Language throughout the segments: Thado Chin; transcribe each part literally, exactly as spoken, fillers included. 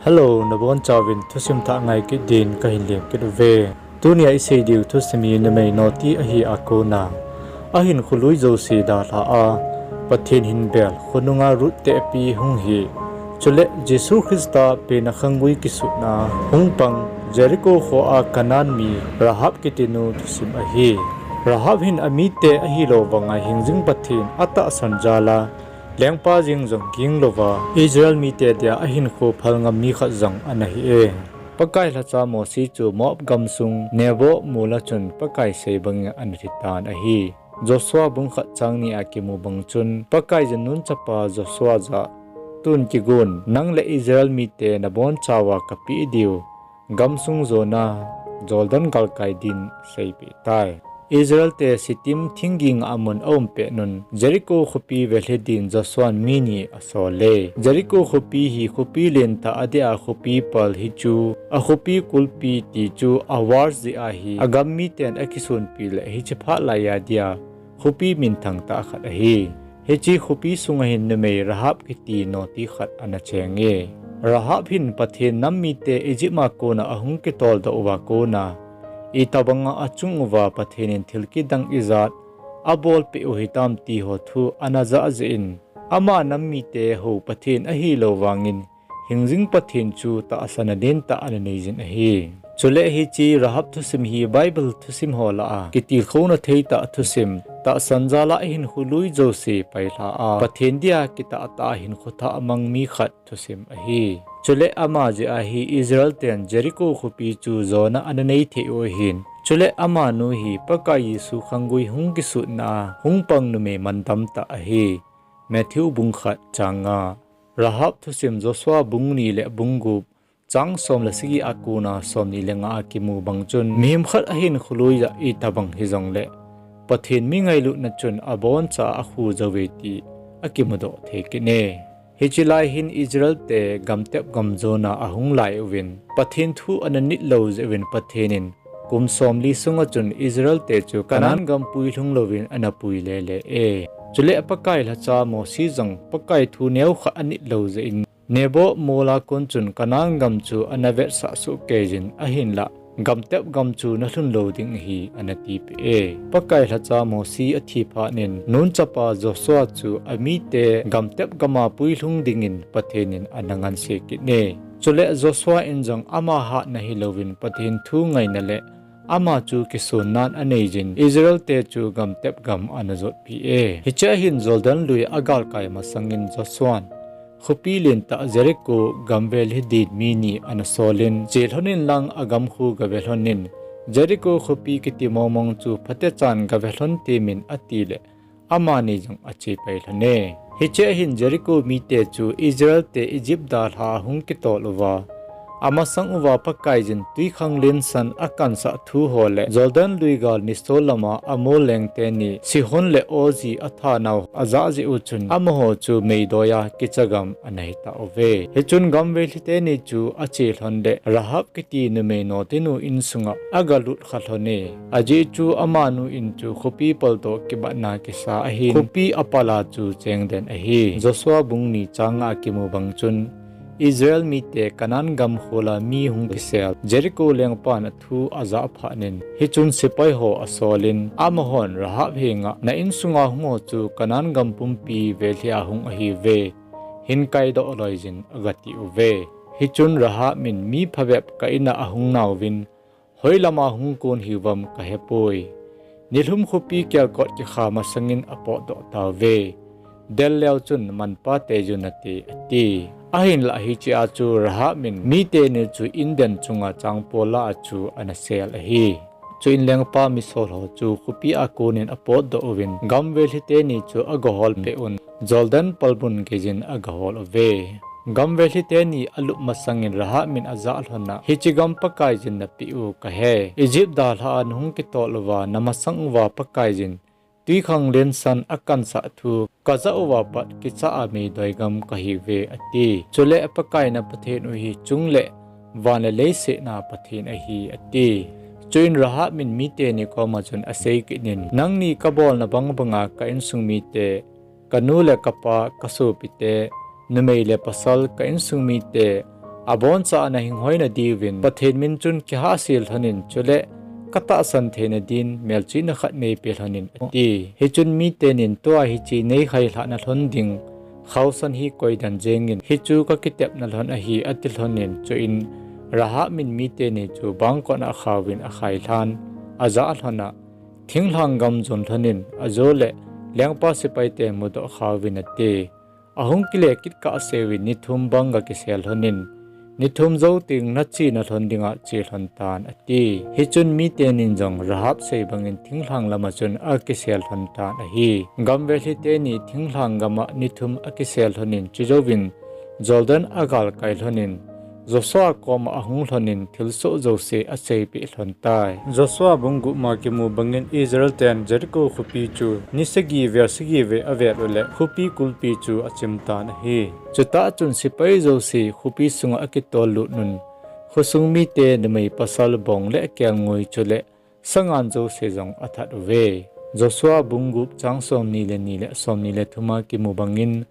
Hello, nabonchauvin thusim thah ngai kit din kahin lem kit uve. Tunia isei diu thusim hi numei noti ahi a kona, ahinkho lui jouse dalha a, Pathen hinbel khonunga Ruth tehpi hung hi, chule Jesu Christa pena khangui kisutna hung pang Jericho kho a Canaan mi Rahab kitinu thusim ahi. Rahab hin amite ahilou vanga hingjing Pathen atahsan jal a, lengpa jeng jong ging louva Israel mite dia ahinkho phal ngam mi khat jong ana hi e. Pakai lhacha Mosi chu Moab gamsung Nebo mola chun Pakai sei bangin ana thi tan ahi. Joshua bung khat chang ni a kimu bang chun Pakai jin Nun chapa Joshua jah a, tun kigon, nang le Israel mite nabonchauva kapeh diu gamsung jona Jordan galkai din seipeh tai. Israel te Shittim thingginga amun aum pet un, Jericho khopi velhi din Joshuan mi ni asol e. Jericho khopi hi khopi lentah adia khopi pal hichu, akhopi kulpi tichu Avar jeh ahi. Agam miten akisonpi le hiche phat laiya dia khopi minthang tah khat ahi. Hiche khopi sunga hin numei Rahab kiti noti khat ana cheng e. Rahab hin Pathen nam mite Egypt a kona ahung kitoldoh uva kona, itobanga achung uva Pathen in thil kidang ijat abolpeh u hitam ti ho thu ana jah jeh in, ama nam mite hou Pathen ahilou vangin, hingjing Pathen chu tahsanna lentah ana neijin ahi. Chule hiche Rahab thusim hi Bible thusim ho lah a kitilkhouna theitah thusim, tahsan jal a ahinkho lui jouse pailha a, Pathen dia kitahtah a hinkho thah amang mi khat thusim ahi. Chule ama jeh ahi Israel ten Jericho khopi chu jona ana neithei u ahin. Chule amanu hi Pakai Jesu khangui hung kisutna a hung pang numei mandam tah ahi. Matthew bung khat chang nga. Rahab thusim Joshua bung ni le bung gup, chang som le sagi a kona som ni le nga a kimu bang chun, mihem khat ahinkho lui jah itobang hijongle, Pathen mi ngailutna chun aboncha a akhu jouve ti akimudoh thei kit e. Hiche lai hin Israel te gamtep gam jona ahung lai uvin, Pathen thu ana nit lou jeh uvin Pathen in kum somli sunga chun Israel te chu Canaan gam puilhung louvin ana pui lele e. Chule Pakai lhacha Mosi jong Pakai thu neokha anit lou jeh in Nebo mola kon chun Canaan gam chu ana vetsah sohkei jin, ahinlah gamtep gam chu nalhun lou ding ahi ana tipeh e. Pakai lhacha Mosi athi phat in Nun chapa Joshua chu amite gamtep gama puilhung dingin Pathen in ana nganse kit e. Chule Joshua in jong ama hatna hilouvin Pathen thu ngaina le ama chu kisonnan aneijin Israel te chu gamtep gam ana jotpi e. Hichea hin Jordan lui agalkai masangin Joshuan khopi lentah Jericho gam velhi din mi ni ana solin, chelhon inlang agamkhu gave lhon in, Jericho khopi kiti mongmong chu phatechan gave lhon temin atile, amani jong achepai lhon e. Hichea hin Jericho mite chu Israel te Egypt dalha a hung kitol uva, amasang uva Pakaiyin twikhanglen san akansah thu ho le Jordan lui gal nisol lama Amor leng teni Sihon le Og athanau ajah jeh u chun amaho chu meidoiya kicha gam ana hitauve. Hichun gam velhi teni chu ache lhon le Rahab kiti numei notinu insunga agalut kha lhon e. Ajeh chu amanu in chu khopi paldoh kibatna kisa ahin, khopi apala chu chengden ahi. Joshua bung ni chang nga a kimu bang chun, Israel mite Canaan gam khola mi hung kisel Jericho lengpan athu ajah phat in, hichun sepai ho asolin, amahon Rahab henga, na insunga hung ho chu Canaan gam pumpi velhi a hung ahiuve, hin kaidoh loiyin, agati uve. Hichun Rahab in, mi phabep ka ina ahung nauvin, hoilama hung kon hiuvam kahepoi. Nilhum khopi kelkot kikha masangin apotdoh tauve. Del leu chun manpa teiyun nate, ati. Ahinlah hichea chu Rahab in miteni chu inden chunga changpol lah a chu ana sel ahi. Chuin lengpa misol ho chu khopi a konin apotdoh uvin, gam velhi teni chu agahol peh un, Jordan palmun geiyin agahol uve. Gam velhi teni alup masangin Rahab in ajah lhon a, hiche gam Pakaiyin napeh u kahe. Egypt dalha a nahung kitol uva, namasang uva Pakaiyin twikhanglen san akansah thu kajah uva pat kicha a meidoi gam kahiuve, ati. Chule Pakai na Pathen u hi chung le van le leiset a Pathen ahi, ati. Chuin Rahab in miteni koma chun asei kit in, nangni kabolna bangbanga ka insung mite, kanu le kapa, kasopite, numei le pasal, ka insung mite, aboncha nahinghoi nadiuvin Pathen min chun kihahsel lhonin, chule katahsan theina din melchihna khat neipe lhonin, ati. Hichun mitenin tua hiche neikhailhahna lhon ding khaosan hi koidan jengin, hichu kakitepna lhon ahi, ati lhonin, chuin Rahab min miteni chu bangkot a akhauvin akhailhan, ajah lhona, thinglhang gam jon lhonin, ajole lengpa sepaite mudoh khauvin ati. Ahung kile kit kahseuvin nithum bang gakisel lhonin, nithum jou teng nachena lhon dinga che lhon tan, ati. Hichun mitenin jong Rahab sei bangin thinglhang lama chun akisel lhon tan ahi. Gamvelhi teni thinglhang gama nithum akisel lhonin, chujouvin Jordan agalkai lhonin, Joshua koma ahung lhonin thilsoh jouse aseipeh lhon tai. Joshua bung gup ma kimu bangin Israel ten Jericho khopi chu ni sagi vel sagi vei avel uleh khopi kulpi chu achim tan ahi. Chutah chun sepai jouse khopi sunga akitollut un, khosung mite numei pasal bong le kelngoi chule sangan jouse jong athat uve. Joshua bung gup chang somni le ni le somni le thuma kimu bangin,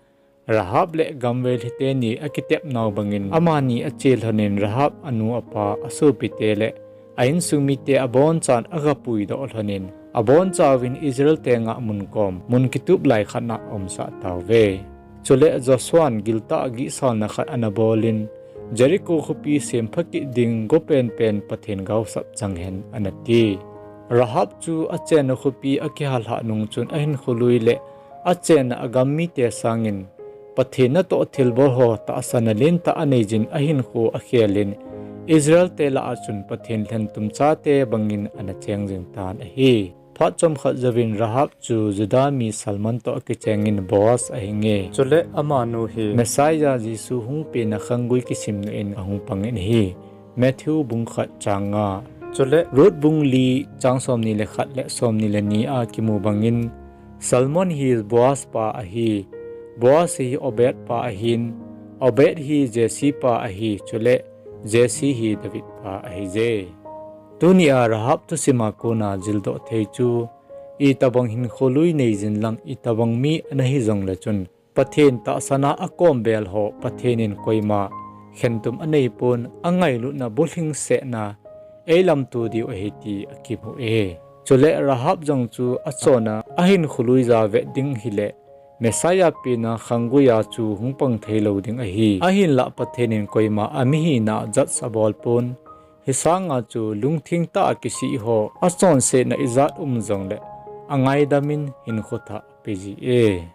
Rahab le gamvelhi teni akitepnau bangin amani ache lhonin Rahab anu apa asopite le a insung mite abonchan agapuidoh lhonin, abonchauvin Israel te ngahmun kom mun kitup lai khatna aumsah tauve. Chule Joshua'n giltah gihsalna khat ana bolin, Jericho khopi sempha kit ding go penpen Pathen gaosap chang hen, anati. Rahab chu achenna khopi akihalhah nung chun ahinkho lui le achenna agam mite sangin Pathen natoh thilbol ho tahsanna lentah aneijin ahinkho akhelin, Israel te lah a chun Pathen lhentum chate bangin ana cheng jing tan ahi. Phat chomkhat jouvin Rahab chu Judah mi Salmon toh akichengin Boaz ahinge. Chule amanu hi Messiah Jesu hung penna khanggui kisimna in ahung pangin ahi. Matthew bung khat chang nga. Chule Ruth bung li chang somni le khat le somni le ni a kimu bangin, Salmon hi Boaz pa ahi, Boaz hi Obed pa ahin, Obed hi Jesse pa ahi, chule Jesse hi David pa ahije. Tunia Rahab thusima kona jildoh thei chu, itobang hinkho lui neijin lang itobang mi ana hijongle chun, Pathen tahsana akombel ho Pathen in koima khentum aneipon, angailutna bulhingsetna eilamto diu ahi ti akimu e. Chule Rahab jong chu achonna ahinkho lui ja vet ding hile, Messiah penna khangguia chu hung pang theilou ding ahi. Ahinlah Pathen in koima amihina judge abolpon, hisanga chu lungthim tah a kisih ho achonsetna ijat um jongle angaidamin hinkho thah apeji e.